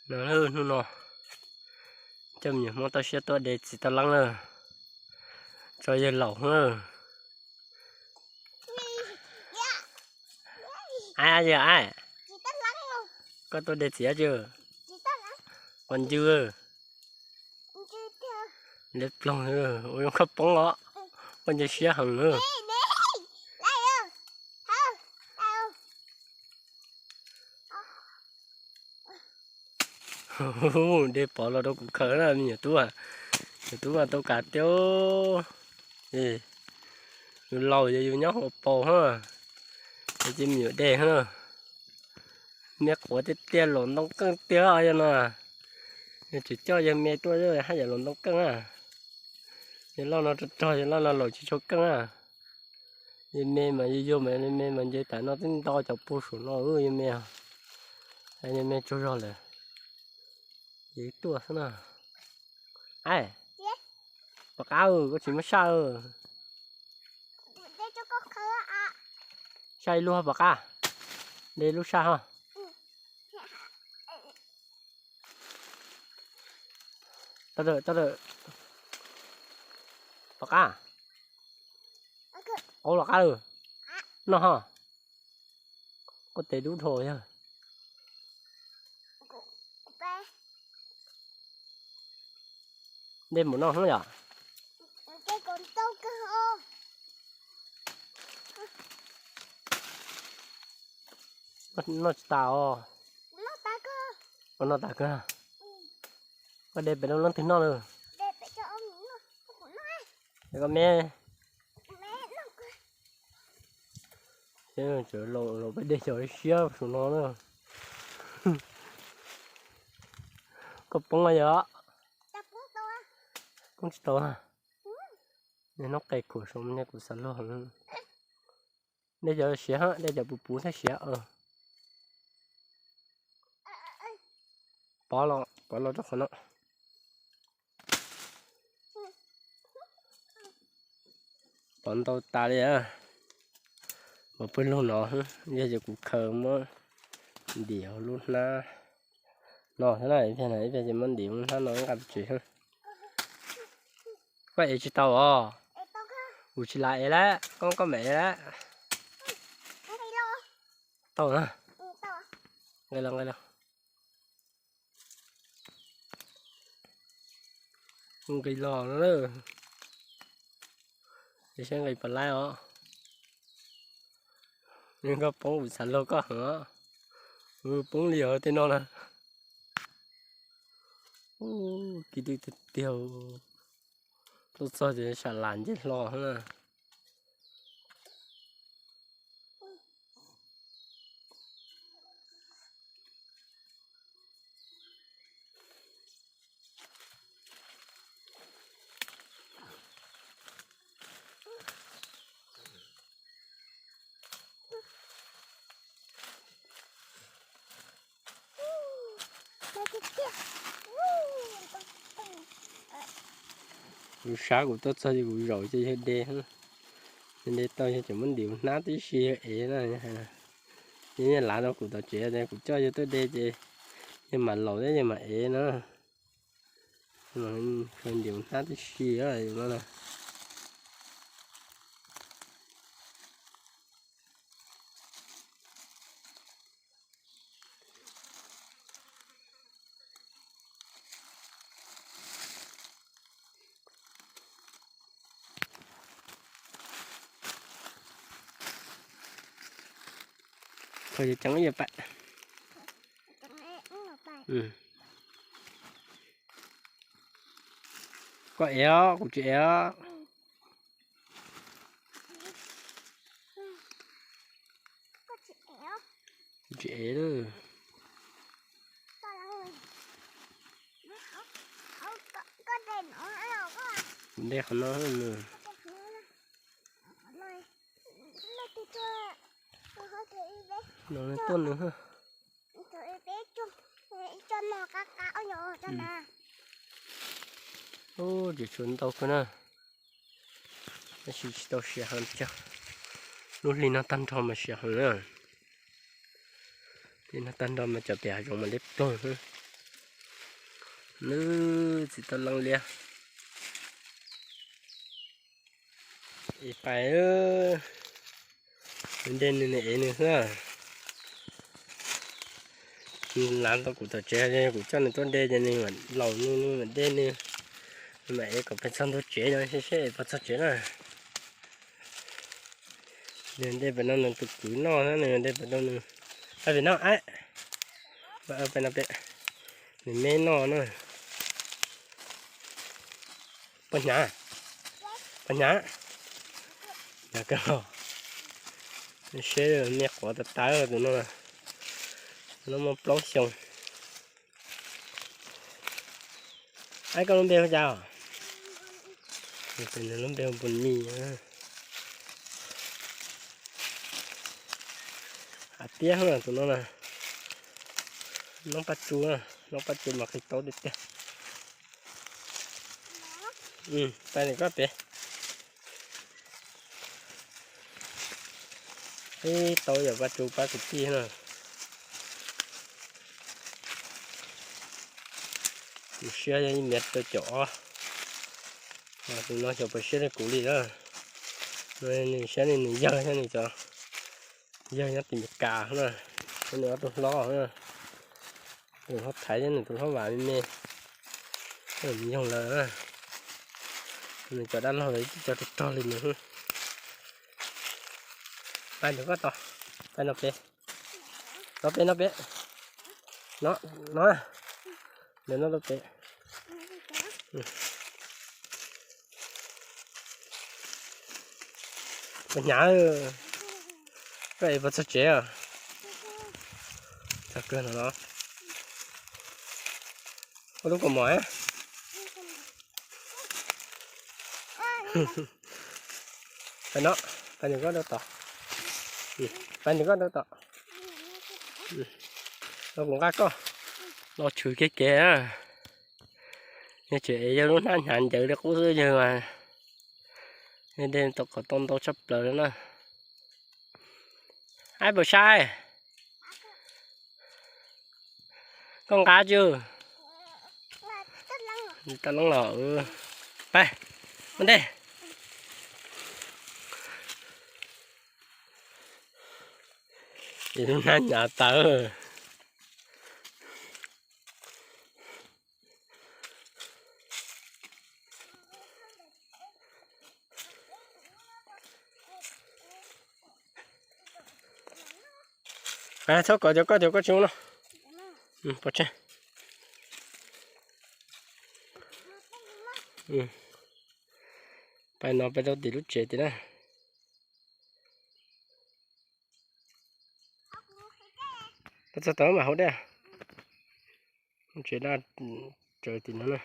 No hnub no coj me nyuam Hmoob toj siab tuaj de txiv taj leeb lawm, tso yawg laus na. Ai, yawg ai, koj tuaj de txiv dab tsi? Quas ncw. Liab ploog, ua zoo koj poob os, koj ncw siab heev. De pov los rau kuv khaws na me nyuam tub. Nyuam tub mas tau kav tiag. Yus laus ces yus nyob hauv paus hab, ces me nyuam de hab. Me quav tiag tiag, laus ntoo keej tiag yog no. Yog tseem coj yawg me tuaj haj yam laus ntoo keej na. Yawg loj no rog rog, yawg loj no laus tsis tshua keej na. Yawg me mas yawg yug mas yawg me mas nce tas no twb nto cov pug saum no yawg me. Yawg me tsaug zog lawm, yawg tuaj xwb na. Ai, Pov Qab, koj tsis muab saj. Saj ib lub Pov Qab, de lub saj ho. Tau lawm, tau lawm. Pov Qab, qaub los qab lawm. Noj ho. Koj tes dub dhau yog. De mus noj hnub yom. Noj tsis tas os. Ua noj tas kawg. Koj de pem rau leej twg noj lawm? Koj me. Laus peb de cov siab saum no na. Koj poob yog? Poob tsis tau. Neb hnub qes khuam saum ne kuv xav luag. De cov siav, de cov puv puv thiab siav. Pov los, pov los rau qhov no. Pov ntau tas li. Pov pawg lug no, yog ces kuv khaws muab ntim hauv lub hnab no xwb na, ib pliag ces muab ntim lub hnab no nqa pov tsev xwb. Koj ev tsis tau os. Kuv tsis lam ev lawm, koj koj mam ev lawm. Tau na. Nqis los, nqis los. Nqis los no na. Ces saib nqis puas laib os. Nws koj poob kuv xav luag koj heev os. Poob li os tej no na. Kiv twb tiag tiag. Tuaj txog ces sam las ncej hlo na. Kuv sab kuv tuaj txog ces kuv zaum ces yawg de, yawg de tau yawg tseem muab ntim hnab tib si yawg ev na. Yawg yeej lav rau kuv tom tsev tias kuv coj yawg tuaj de ces yawg mam laus thiab yawg mam ev na. Ntim hnab tib si no na. Koj ev os, kuv tsis ev os. Kuv tsis ev lawm. Kuv de qhov no. No tuaj nws. Ub, tsis tshuav ntau kawg na. Tab sis tsis tau siav heev tiag. Lub hli no tag nrho mas siav heev na. Hli no tag nrho mas cov pem hav zoov mas liab ploog xwb. Nws tsis tau leej liab. Ib pais, nws dej nws, nws ev nws xwb. Nws lav tau kuv tom tsev, kuv coj nws tuaj de ces nws mam laus nws, nws mam de nws, nws mam ev kom pes txog ntug tsev no seb seb ev puas txog tsev na. Nws de pem no nws tus kwv noj na, nws de pem no nws, pem no, pem no pem, nws me noj na. Puas hnyav? Puas hnyav? Hnyav kawg los. Seb me quav tas tas tus no, no muaj plaub xyoo. Aib, koj lub npe hu cas os? Nws lub npe hu Npus Nis. Hav tiab tus no na. Noob paj tsu, noob paj tsu mas qis taub tiag tiag. Pab nws koj pem. Ib tau yog paj tsu pab kwv tij na. Tus siab yog ib miav rau caum ob. Tus no xyov puas siab li kuv li na. Nws siab li nws yawg thiab nws cov yawg nyob tim Meskas na. Nws ob tug hlob na. Tus hlob Thaiv thiab nws tus hlob Vam me me. Nws yoog lawm. Nws cov dab laug lawv twb cov rog rog li nws. Pais ntawm koj tod, pais no pem. No pem, no pem. No, no. Ntawm no rau pem. Puas hnyav, koj ev puas txog tsev os? Txog kawg no los. Ua lub kaus mom. Pais no, pais nws koj rau tod. Pais nws koj rau tod. Los kuv nqa koj los tshwm kiag kev na. Yog tseem ev yawg lub hnab hnyav ncaws li qub xwb yawg mas. Yawg de tau qhov tau ntau tshaj plaws li na. Aib, puas saib? Koj nqa tsw? Tau leeb los. Pais, ua ntej. Lub hnab hnyav tawv. Txhob kov cov koj, cov koj tsis muaj no. Pov tseg. Pais no pais rau tim lub tsev tim na. Txog tod mam haus dej. Lub tsev daj tsawv tim no na.